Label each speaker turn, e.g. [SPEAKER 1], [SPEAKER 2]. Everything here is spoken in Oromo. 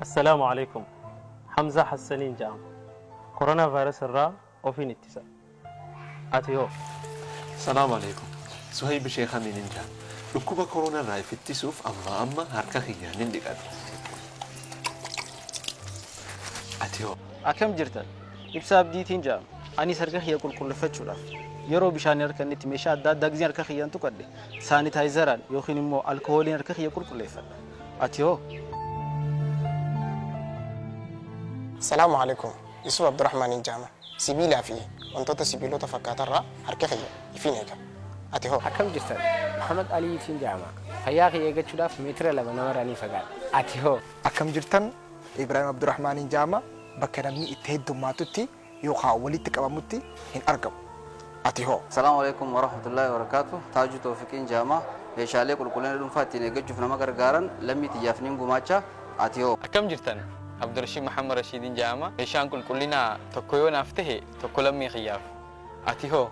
[SPEAKER 1] Assalaamu Aleeykum. Hamzaa Hassaniin ja'ama. Koronaa virus irraa ofiin ittisa. Ati hoo?
[SPEAKER 2] Salaamu Aleeykum. Suhayb Sheekh Amiinin ja'a. Dhukkuba koroona irraa if ittisuuf ammaa amma harka kiyya nin dhiqadha. Ati hoo?
[SPEAKER 3] Akkam jirtan? Ibsaa Abdiitiin ja'ama. Anis harka kiyya qulqulleffachuudhaaf yeroo bishaaniin harkannitti meeshaa adda addaa gizeen harka kiyyaan tuqadhe saanitaayizaraan yookiin immoo alkohooliin harka kiyya qulqulleeffadha. Ati hoo?
[SPEAKER 4] Salaamu Aleeykum. Yusuf Abdurahmaanin ja'ama. Sibiilaa fi wantoota sibiilota fakkaatarraa harka kiyya ifiin eega. Ati hoo?
[SPEAKER 5] Akkam jirtan? Muhammad Aliitiin ja'ama. Fayyaa kiyya eeggachuudhaaf meetira 2 namarraa ni fagaadha. Ati hoo?
[SPEAKER 6] Akkam jirtan? Ibraahim Abdurahmaanin ja'ama. Bakka namni itti heddummaatutti yookaa walitti qabamutti hin argamu. Ati hoo?
[SPEAKER 7] Assalaamu Aleeykum Warahmatullaahi Wabarakaatuh Taajuu Toofiqiin ja'ama. Meeshaalee qulqullina dhuunfaa ittiin eeggachuuf nama gargaaran lammii tiyyaaf nin gumaacha. Ati hoo?
[SPEAKER 8] Akkam jirtan? Abdurashiid Muhammad Rashiidin ja'ama. Meeshaan qulqullinaa tokko yoo naaf tahe tokko lammii kiyyaaf. Ati hoo?